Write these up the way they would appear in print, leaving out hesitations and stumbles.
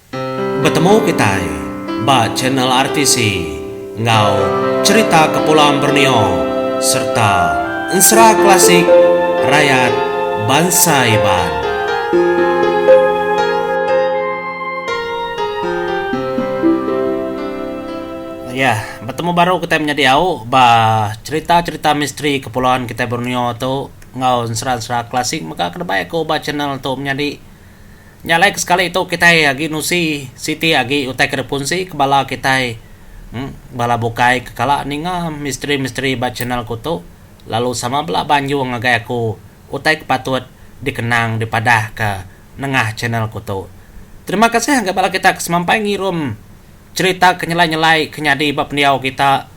Betemu kitai ba channel RTC enggau Cherita Kepulauan Borneo serta Ensera Klasik Rayat Bansa Iban. Iya, betemu baru kitai menyadi au ba cherita-cherita misteri Kepulauan kitai Borneo tu enggau ensera-ensera klasik mega ke debai aku ba channel tu menyadi. Nya alai ke sekali tu kitai agi nusi siti agi utai ke dipunsi ke bala kitai bala bukai ke kala ninga misteri-misteri ba channel ku tu lalu sama bela banjung ngagai aku utai ke patut dikenang dipadah ke nengah channel ku tu. Terima kasih ngagai bala kita ke semampai ngirum cherita ke nyelai-nyelai ke nyadi ba pendiau kita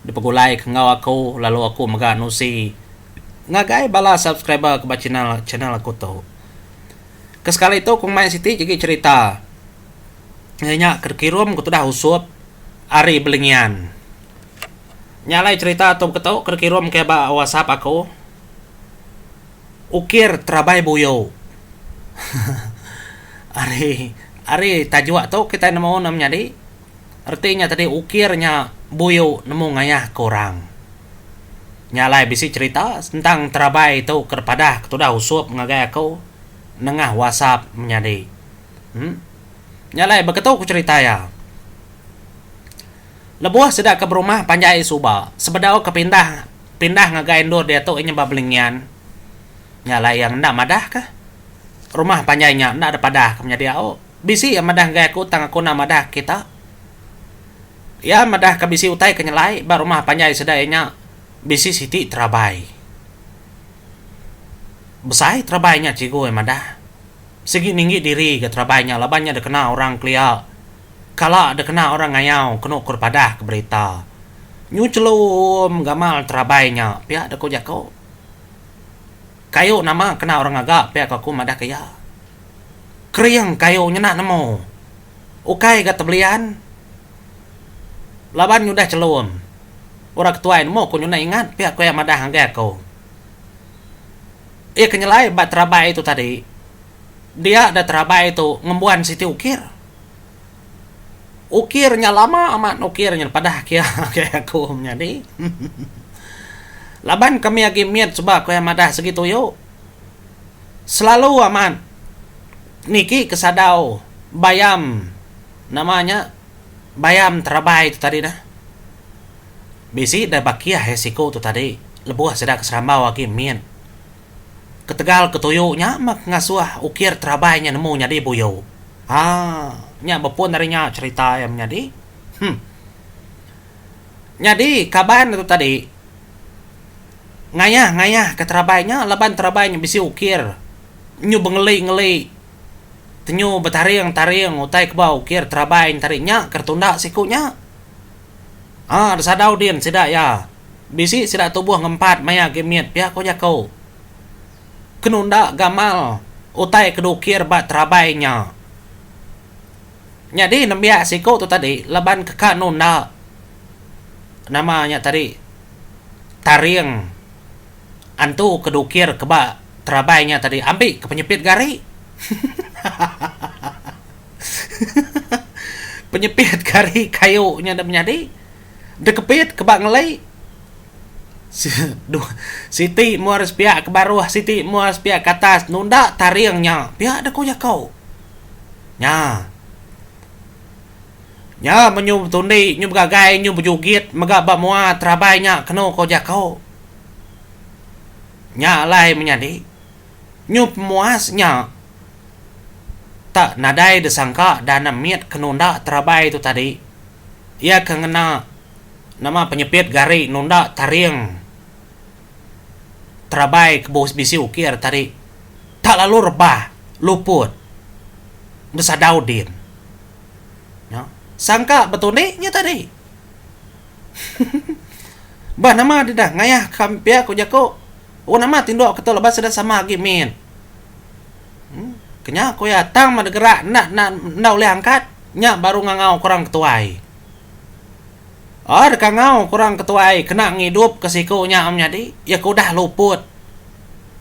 dipegulai ke enggau aku lalu aku mega nusi ngagai bala subscriber ke ba channel channel aku tu. Ke sekali tu ku mai siti jegi cherita iya nya ke dikirum ku tudah Usop ari Belingian. Nya alai cherita tu ke tu ke dikirum ke ba WhatsApp aku ukir terabai buyu ari ari tajuk tu kitai nemu ne menyadi reti nya tadi ukir nya buyu nemu ngayah ke orang. Nya alai bisi cherita sentang terabai tu ke dipadah ke tudah Usop ngagai aku nengah WhatsApp menyadi. Em. Nya alai beketu ku cherita iya. Lebuh sida ke berumah panjai suba sebedau ke pindah pindah ngagai endur diatu inya ba Belingian. Nya alai iya enda madah ka rumah panjai nya enda dipadah ke menyadi au. Bisi iya madah ngagai aku tang aku enda madah kita. Iya madahka bisi utai ke nyelai ba rumah panjai sida iya nya bisi siti terabai. Besai terabai nya cikgu iya madah. Sigi ninggi diri ga terabai nya laban nya dikena orang kelia. Kala dikena orang ngayau kenu ku padah ke berita. Nyu chelum gamal terabai nya pia deka jaku. Kayu nama kena orang ngaga pia ku aku madahka iya. Kering kayu nyena nemu. Ukai ga tebelian. Laban nyudah chelum. Orang ketuai nemu ku nyudah ingat pia ku iya madah ngagai aku. Iya ke nyelai ba terabai tu tadi, dia da terabai tu ngembuan siti ukir. Ukir nya lama amat ukir nya padah ke iya ngagai aku menyadi. Laban kami agi mit suba ku iya madah segi tuyu. Selalu amat niki ke sadau bayam nama nya bayam terabai tu tadi nah. Bisi da bakih iya siku tu tadi lebuh sida ke serambau agi mit. Ketegal ke tuyu nya meh ngasuh ukir terabai nya nemu nyadi buyu. Haa nya bepun ari nya cherita iya menyadi. Huh. Nyadi kaban tu tadi ngayah ngayah ke terabai nya laban terabai nya bisi ukir nyu bengeli ngeli. Tenyu betaring-taring utai ke ba ukir terabai nya tadi nya ke tunda siku nya. Aa desadau din sida iya. Bisi sida tubuh ngempat maya agi mit pia ko jaku. Ke nunda gamal utai ke diukir ba terabai nya. Nyadi nembiak siku tu tadi laban ke ka nunda nama nya tadi taring antu ke diukir ke ba terabai nya tadi ambi ke penyepit gari. Penyepit gari kayu nya enda menyadi dikepit ke ba ngeli. Siti mua ari sepiak ke baruh siti mua ari sepiak ke atas nunda taring nya pia deh ku jaku. Nya. Nya menyu betundi nyu begagai nyu bejugit mega ba mua terabai nya kenu ku jaku. Nya alai menyadi. Nyu pemuas nya tak nadai disangka dana mit ke nunda terabai tu tadi. Iya ke ngena nama penyepit gari nunda taring terabai ke bisi ukir tadi tak lalu rebah luput besadau din. Nya sangka betundi nya tadi. Bah nama deh ngayah ka pia ku jaku. Oh nama tinduk ke tu laban sida sama agi mit. Uhh kenya ku iya tang meh gerak enda enda enda ulih angkat nya baru ngangau ke orang ketuai. Oh deka ngau ke orang ketuai kena ngidup ke siku nya menyadi iya ke udah luput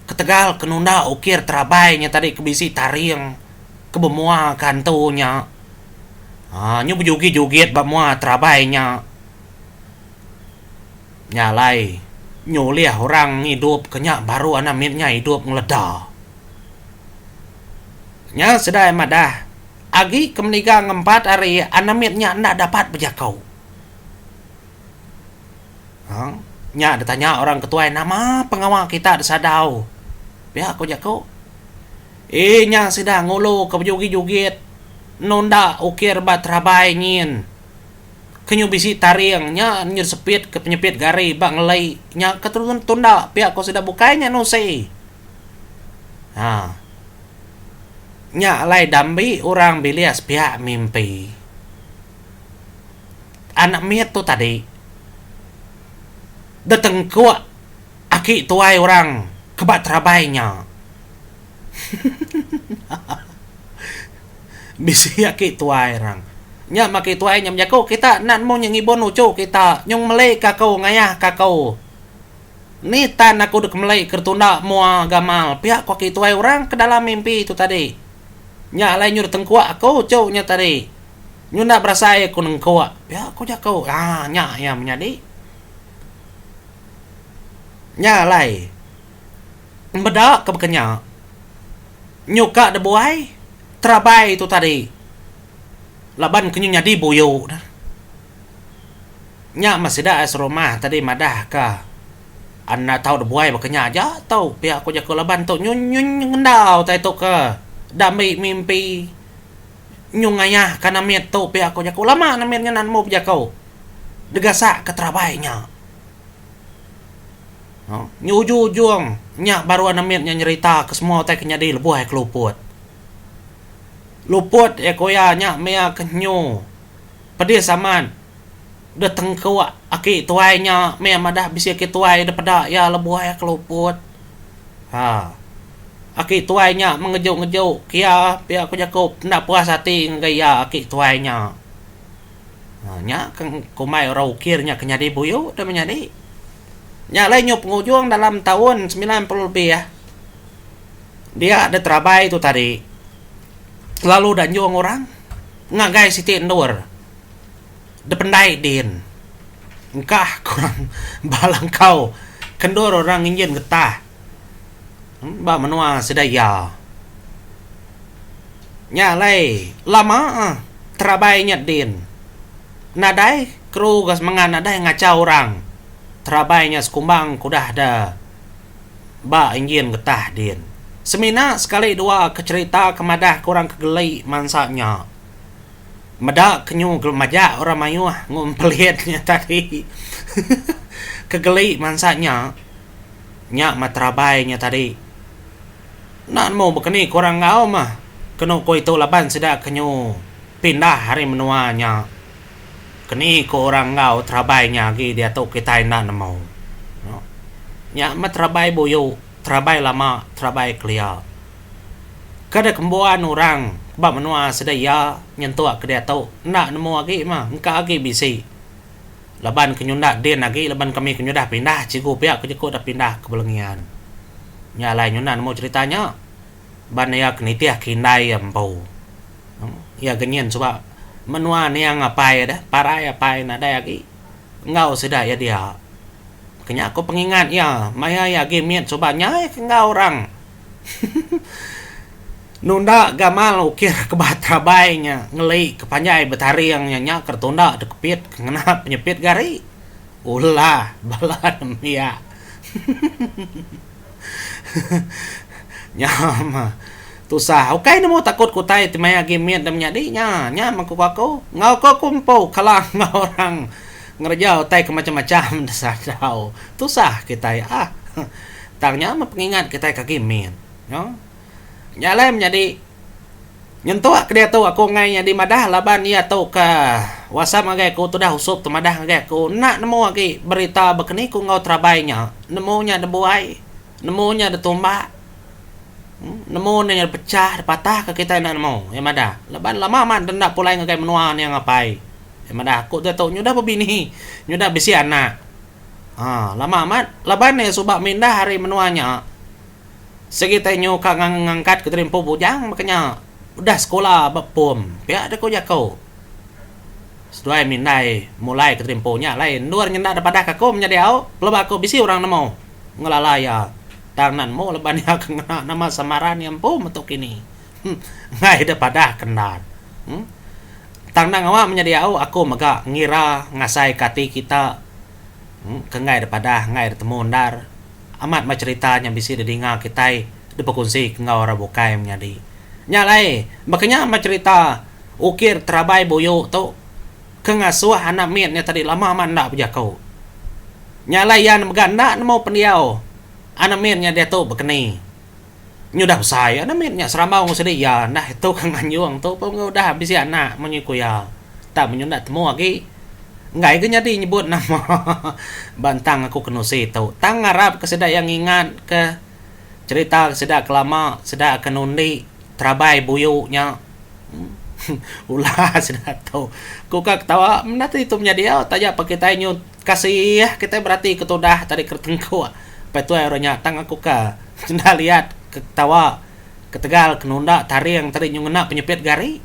ketegal ke nunda ukir terabai nya tadi ke bisi taring ke bemua ke antu nya. Haa nyu bejugit-jugit ba mua terabai nya. Nya alai nyu ulih orang ngidup ke nya baru anak mit nya idup ngeleda. Nya sida iya madah agi ke meniga ngempat hari anak mit nya enda dapat bejaku. Haa nya ditanya orang ke tuai nama pengawa kita disadau pia ku jaku. Ee nya sida ngulu ke bejugit-jugit nunda ukir ba terabai nyin. Ke nyu bisi taring nya nyu sepit ke penyepit gari ba ngelei nya ke tunda pia ko sida bukai nya nusi. Ha. Nya alai dambi orang bilik sepiak mimpi. Anak mit tu tadi detengkuk aki tuai orang ke ba terabai nya. Bisi aki tuai rang. Nya meh aki tuai nya bejaku kita enda nemu nya ngibun uchu kita nyung meli ka aku ngayah ka aku. Ni tan aku deka meli ke tunda mua gamal pia ku aki tuai orang ke dalam mimpi tu tadi. Nya alai nyu ditengkuk aku uchu nya tadi. Nyu enda berasai aku nengkuk pia ku jaku. Haa nya iya menyadi. Nya alai. Meda ke baka nya. Nyuka da buai terabai tu tadi laban ke nyu nyadi buyu ne. Nya meh sida ai serumah tadi madah ka enda tau da buai baka nya aja tau pia ku jaku laban tu nyu nyu ngendau utai tu ke da ambi mimpi nyu ngayah ka namit tu pia ku jaku lama namit nya nemu bejaku degasak ka terabai nya. Nyu ujung-ujung nya baru anak mit nya nyerita ke semua utai ke nyadi lebuh iya ke luput. Luput iya ku iya nya mia ke nyu pedis amat deh tengkuk aki tuai nya mia madah bisi aki tuai deh peda iya lebuh iya ke luput. Ha. Aki tuai nya mengejuk-ngejuk ke iya pia ku jaku enda puas ati ngagai iya aki tuai nya. Nya ke kumbai orang ukir nya ke nyadi buyu deh menyadi. Nya alai nyu pengujung dalam taun 90 lebih dia deh terabai tu tadi lalu danjung orang ngagai siti endur deh pendai din engkah ke orang ba langkau ke endur orang nginjin getah ba menua sida iya. Nya alai lama terabai nya din. Nadai kru ga semengat nadai ngachau orang. Terabai nya sekumbang ke udah da ba enjin getah din. Semina sekali dua ke cherita ke madah ke orang ke geli mansa nya. Meda ke nyu majak orang mayuh ngumpelit nya tadi ke geli mansa nya. Nya mah terabai nya tadi. Enda nemu baka ni ku orang enggau mah kenu ku itu laban sida ke nyu pindah ari menua nya. Keni ku orang enggau terabai nya agi diatu kitai enda nemu. Nya mah terabai buyu, terabai lama, terabai kelia. Ke deh kembuan orang ba menua sida iya nyentuk ke diatu enda nemu agi mah engka agi bisi. Laban ke nyunda din agi laban kami ke nyudah pindah cikgu pia ke jeku dah pindah ke Belengian. Nya alai nyunda nemu cherita nya ban iya ke nitih ke indai iya empu. Iya ke nyin suba menua niang apai deh parai apai nadai agi enggau sida iya dia. Ke nya ku pengingat iya maya iya agi mit suba nya iya ke enggau orang. Nunda gamal ukir ke ba terabai nya ngeli ke panjai betaring nya nya ke tunda dikepit ke ngena penyepit gari. Ulah bala nembiak. Nya mah tusah ukai nemu takut ke utai ti maya agi mit da menyadi nya. Nya mah ku aku enggau ku aku empu kala enggau orang ngereja utai ke macam-macam da sadau. Tusah kitai ah. Tang nya mah pengingat kitai ke agi mit. Nya alai menyadi nyentuk ke diatu aku enggai nyadi madah laban iya tu ke whatsapp ngagai aku tudah usup tu madah ngagai aku enda nemu agi berita baka ni ku enggau terabai nya nemu nya dibuai nemu nya ditumbak nemu nya dipecah dipatah ka kitai enda nemu iya madah laban lama amat enda pulai ngagai menua niang apai iya madah aku diatu nyudah bebini nyudah bisi anak um lama amat laban iya suba mindah ari menua nya. Sigi tai nyu ka ngangkat ke diri empu bujang baka nya udah sekula ba pom pia deh ku jaku. Seduai mindai mulai ke terimpu nya alai endur nyenda da padah ke aku menyadi au pelaba aku bisi orang nemu ngelala iya tang enda nemu laban iya ke ngena nama samaran iya empu metu kini. Enggai da padah ke endar. Tang enda ngawa menyadi au aku mega ngira ngasai ke ati kita ke enggai da padah enggai da temu endar. Amat meh cherita nya bisi didinga kitai dipekunsi ke enggau orang bukai menyadi. Nya alai baka nya meh cherita ukir terabai buyu tu ke ngasuh anak mit nya tadi lama amat enda bejaku. Nya alai iya mega enda nemu pendiau anak mit nya diatu bekeni. Nyudah besai anak mit nya serambau enggau sidi iya enda itu ke nganjung tu pun udah bisi anak munyi ku iya. Tang menyun enda temu agi. Enggai ga nyadi nyebut nama ba entang aku ke nusi tu. Tang ngarap ke sida iya ngingat ke cherita sida ke lama sida ke nundi terabai buyu nya. Ulah sida tu. Ku ka ketawa menda ti tu menyadi taja pa kitai nyu kasih kitai berati ke tudah tadi ke tengkuk pai tuai orang nya tang aku ka enda liat ke ketawa ketegal ke nunda taring tadi nyu ngena penyepit gari.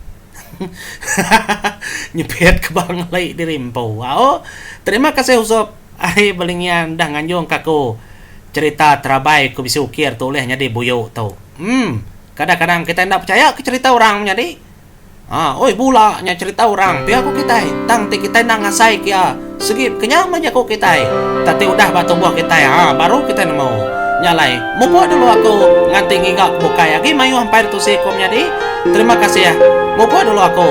Hahaha nyepit ke ba ngeli diri empu. Au terima kasih usop ari Balingian dah nganjung ka aku cherita terabai ku bisi ukir tu ulih nyadi buyu tu. Emm kadang-kadang kitai enda pechaya ke cherita orang menyadi. Ha, oi bula nya cherita orang pia ku kitai. Tang ti kitai enda ngasai ke iya segi kenyang meh jaku kitai. Tang ti udah ba tubuh kitai ha baru kitai nemu. Nya alai mupuk dulu aku nganti ngiga ke bukai agi mayuh empai ditusi ku menyadi. Terima kasih. Mupuk dulu aku.